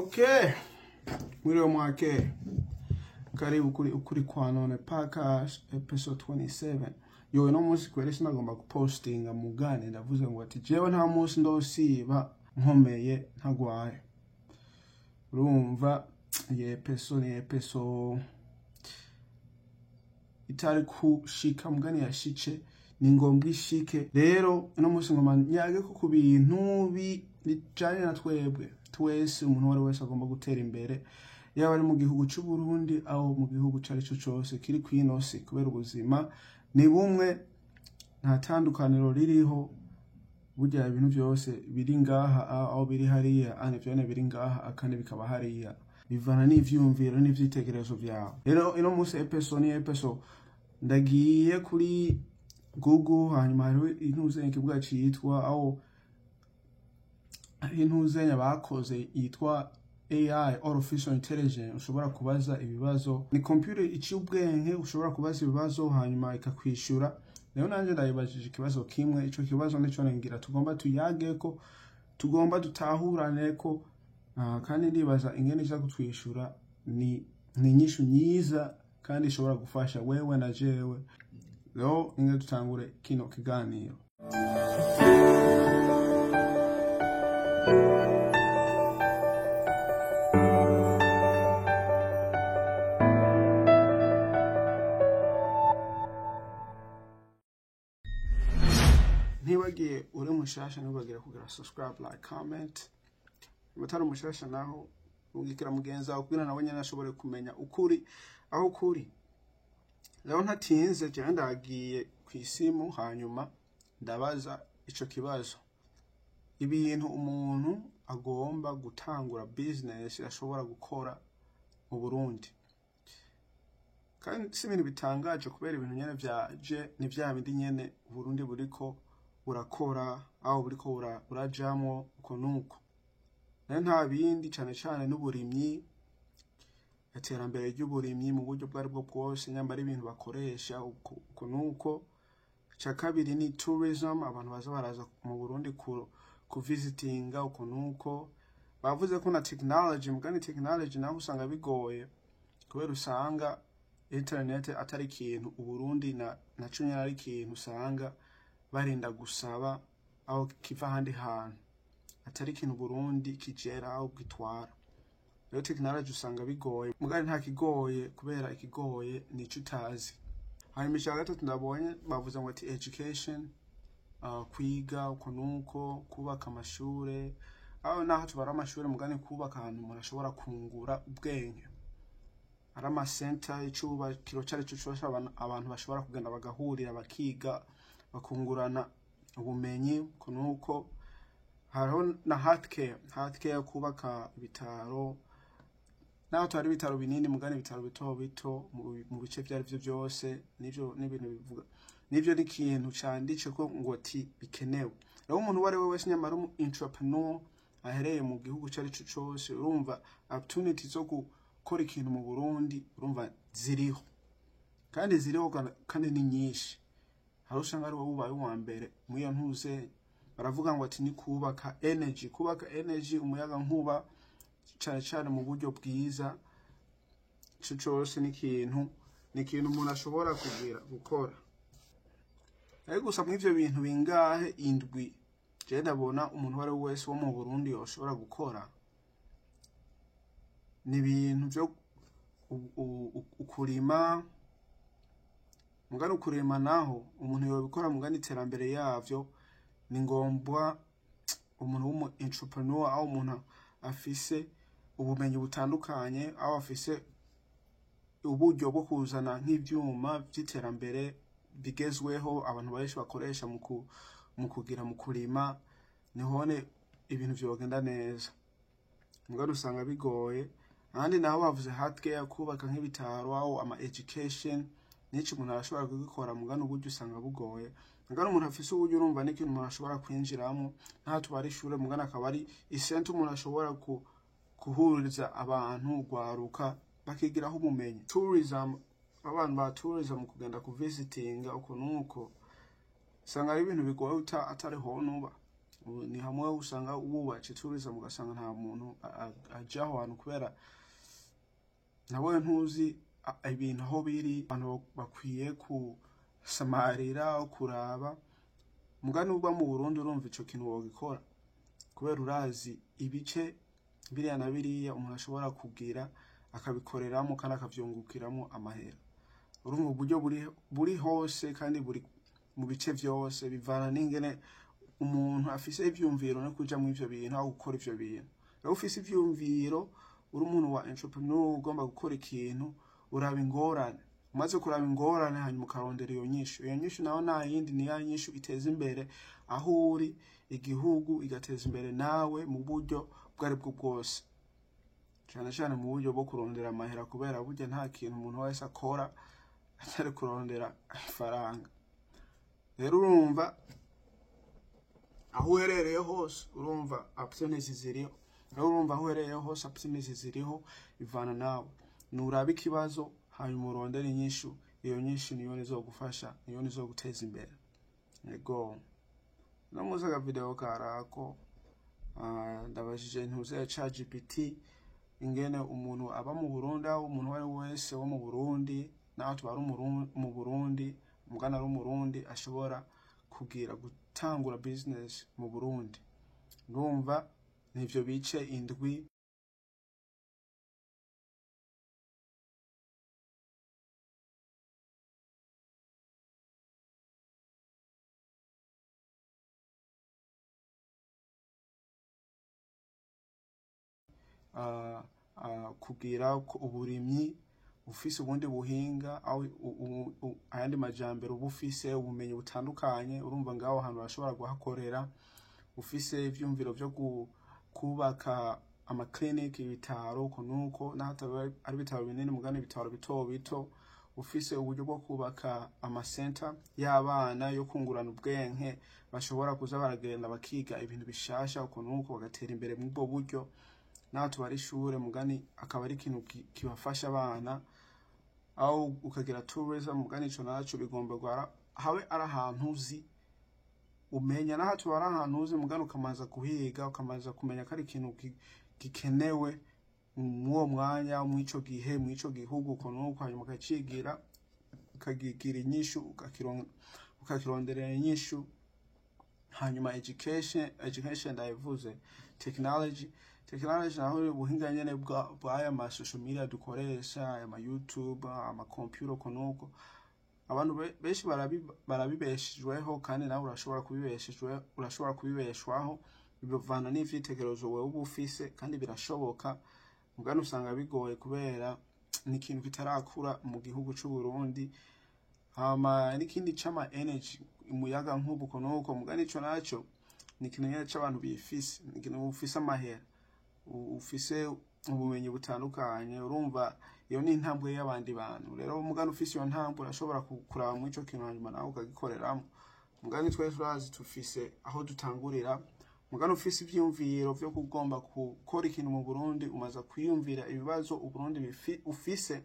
Okay, mwiriwe mwake, karibu kuri Ukuri Kwa None Podcast episode 27. Yowe no munsi kwere sinagomba gupostinga mugane, ndavuze ngo ati jewe nta munsi ndosiba nkomeye ntagwaye. Urumva iyi episode ni episode itari kushika mugani yashice, ni ngombwa ishike. Rero uno munsi ngoma nyage ko ku bintu bijanye na twebwe twese, umuntu uwo ari wese agomba gutera imbere, yaba ari mu gihugu c'u Burundi aho mu gihugu cari co cose kiri kw'ino si, kubera ubuzima ni bumwe, nta tandukaniro ririho. Burya ibintu vyose biri ngaha aho biri hariya, ane vyone biri ngaha akandi bikaba hariya, bivana n'ivyiyumviro n'ivyitegererezo vyawe. Rero ino munsi episode ni episode ndagiye kuri Google, hanyuma hariho intuzenya ikibuga citwa aho intuzenya bakoze yitwa AI, Artificial Intelligence, ushobora kubaza ibibazo. Ni computer iciye ubwenge, ushobora kubaza ibibazo hanyuma ikakwishura. Rero nanje ndayibajije ikibazo kimwe, ico kibazo nico ngira tugomba tuyageko, tugomba dutahuraneko, kandi ndibaza ingene iza kutwishura ni inyishu nyiza kandi ishobora gufasha wewe na jewe. Rero inge dutangure kino kiganiro. Ntibagiye uri mushasha, ntibagira kugira subscribe, like, comment. Utari mushasha naho ungikira mugenzi wawe kugira nawe nyene ashobore kumenya ukuri aho kuri. Rero ntatinze, jewe ndagiye kw'isimu hanyuma ndabaza ico kibazo. Ibintu umuntu agomba gutangura business ashobora gukora mu Burundi. Kandi si ibintu bitangaje, kubera ibintu nyene vyaje ni vya bindi nyene Burundi buriko burakora, aho buriko burajamwo uko nuko. Rero nta bindi, cane cane n'uburimyi, iterambere ry'uburimyi mu buryo bwo aribwo bwose, nyambara ibintu bakoresha uko nuko. Ica kabiri ni tourism, abantu baza baraza mu Burundi ku visitinga uko nuko. Bavuze ko na technology, mugani technology naho usanga bigoye, kubera usanga internet atari ikintu Uburundi na cyo nyene ari ikintu usanga barinda gusaba aho kiva ahandi hantu, atari ikintu Burundi kijera aho gitwara. Rero technology usanga bigoye, mugani nta kigoye, kubera ikigoye nico utazi. Hanyuma ica gatatu ndabonye bavuze ngo ati education, kwiga uko nuko, kubaka amashure, aho naho tubara amashure mugani kubaka ahantu umuntu ashobora kungura ubwenge, ari amasenta y'icubakiro cari co cose abantu bashobora kugenda bagahurira bakiga bakungurana ubumenyi uko nuko. Hariho na healthcare, healthcare kubaka ibitaro, naho twari ibitaro binini mugani ibitaro bito bito mu bice vyari vyo vyose, nivyo n'ibintu bivuga, nivyo ni ikintu canditse ko ngo ati bikenewe. Rero umuntu uwo ari we wese nyamara umu entrepreneur ahereye mu gihugu cari co cose, urumva opportunity zo gukora ikintu mu Burundi urumva ziriho, kandi ziriho kandi ni nyinshi. Hari usanga ari wowe ubaye uwa mbere muri iyo ntuze. Baravuga ngo ati ni kubaka energy, kubaka energy, umuyaga nkuba cane cane mu buryo bwiza. Ico cose ni ikintu umuntu ashobora kugira gukora. Ariko gusa muri ivyo bintu bingahe indwi je ndabona umuntu uwo ari we wese wo mu Burundi yoshobora gukora, ni ibintu vyo ukurima. Mugani ukurima naho umuntu yobikora, mugani iterambere yavyo ni ngombwa umuntu w'umu entrepreneur, aho umuntu afise ubumenyi butandukanye, aho afise uburyo bwo kuzana nk'ivyuma vy'iterambere bigezweho abantu benshi bakoresha mu kugira mu kurima, nihone ibintu vyogenda neza. Mugani usanga bigoye. Ahandi naho bavuze healthcare, kubaka nk'ibitaro, aho ama education nico umuntu arashobora kugikora, mugani uburyo usanga bugoye. Mugani umuntu afise uburyo urumva n'ikintu umuntu ashobora kwinjiramo, nta tubari ishure, mugani akaba ari isente umuntu ashobora kuhuriza abantu gwaruka bakigiraho ubumenyi. Tourism, abantu ba tourism kugenda ku visitinga uko nuko usanga ari ibintu bigoye atari ho nuba. Ni hamwe usanga wubatse tourism ugasanga nta muntu aja aho hantu, kubera nawe ntuzi ibintu aho biri. Abantu bakwiye kusamarira, kuraba mugani uba mu Burundi, urumva ico kintu wogikora kubera urazi ibice biriya na biriya umuntu ashobora kugira akabikoreramo kandi akavyungukiramo amahera. Urumva uburyo buri hose kandi buri mu bice vyose, bivana n'ingene umuntu afise ivyumviro no kuja mu ivyo bintu aho gukora ivyo bintu. Rero ufise ivyumviro, uri umuntu wa entrepreneur, ugomba gukora ikintu, uraba ingorane. Umaze kuraba ingorane, hanyuma ukarondera iyo nyishu. Iyo nyishu nayo nta yindi, ni ya nyishu iteza imbere aho uri, igihugu, igateza imbere nawe mu buryo ubwo ari bwo bwose, cyane cyane mu buryo bwo kurondera amahera, kubera burya nta kintu umuntu wese akora atari kurondera ifaranga. Rero urumva aho uherereye hose, urumva opportunities ziriho. Rero urumva aho uherereye hose opportunities ziriho, ivana nawe. Nuraba ikibazo, hanyuma urondere inyishu. Iyo nyishu niyo nizogufasha, niyo nizoguteza imbere. Yego, no muzi aka video karako. Ndabajije ntuze ChatGPT ingene umuntu aba mu Burundi, aho umuntu uwo ari we wese wo mu Burundi, naho tuba ari mu Burundi mugana ari Umurundi, ashobora kugira gutangura business mu Burundi. Ndumva nivyo bice indwi. Kugira ko uburimyi, ufise ubundi buhinga aho ayandi majambere, uba ufise ubumenyi butandukanye, urumva ngaho hantu urashobora kuhakorera. Ufise ivyumviro vyo kubaka amakliniki, ibitaro, uko nuko, naho ataba ari ibitaro binini, mugani ibitaro bito bito. Ufise uburyo bwo kubaka amasenta y'abana yo kungurana ubwenge, bashobora kuza baragenda bakiga ibintu bishasha, uko nuko, bagatera imbere muri ubwo buryo. Naho tuba ari ishure, mugani akaba ari ikintu kibafasha abana. Aho ukagira tourism, mugani ico naco bigomba guhara habe ari ahantu uzi, umenya. Naho tuba ari ahantu uzi, mugani ukamaza kuhiga, ukamaza kumenya ko ari ikintu gikenewe mw'uwo mwanya, mw'ico gihe, mw'ico gihugu, uko nuko, hanyuma ukacigira, ukagigira inyishu, ukakironderera inyishu. Hanyuma education ndayivuze. Technology naho ubuhinga nyene bw'aya ma social media dukoresha, aya ma YouTube, ama computer, uko nuko. Abantu benshi barabibeshejweho, kandi nawe urashobora kubibeshejwe, urashobora kubibeshwaho, bivana n'ivyitegererezo wewe uba ufise, kandi birashoboka. Mugani usanga bigoye kubera ni ikintu kitarakura mu gihugu c'u Burundi. Hama n'ikindi c'ama energy, umuyaga nkuba, uko nuko. Mugani ico naco ni ikintu nyene c'abantu bifise, ni ikintu ufise amahera, ufise ubumenyi butandukanye. Urumva iyo ni intambwe y'abandi bantu. Rero mugani ufise iyo ntambwe, urashobora kuraba muri ico kintu, hanyuma nawe ukagikoreramo. Mugani twese turazi tufise aho dutangurira. Mugani ufise ivyiyumviro vyo kugomba gukora ikintu mu Burundi, umaze kwiyumvira ibibazo Uburundi ufise,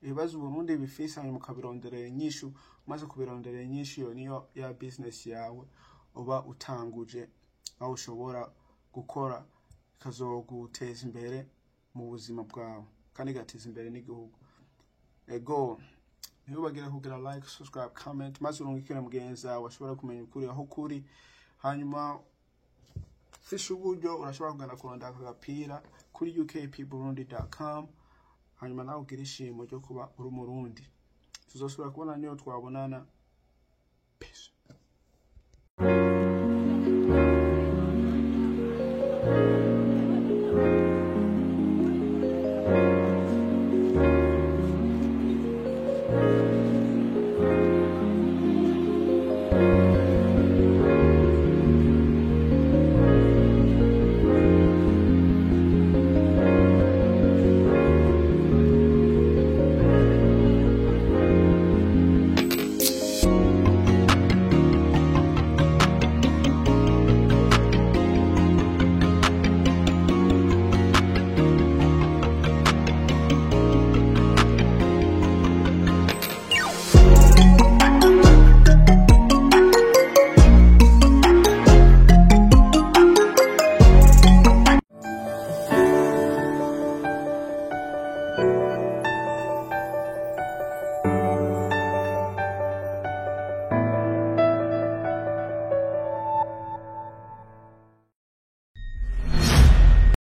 ibibazo Uburundi bifise, hanyuma ukabironderera inyishu. Umaze kubironderera inyishu, iyo niyo ya business yawe uba utanguje, aho ushobora gukora ikazoguteza imbere mu buzima bwawe kandi igateza imbere n'igihugu. Ego, ntibibagire kugira like, subscribe, comment, maze urungikire mugenzi wawe ashobora kumenya ukuri aho kuri. Hanyuma ufise uburyo, urashobora kugenda kurondera aka gapira kuri ukpburundi.com, hanyuma nawe ugire ishimo ryo kuba uri Umurundi. Tuzosubira kubona niyo twabonana. Peace.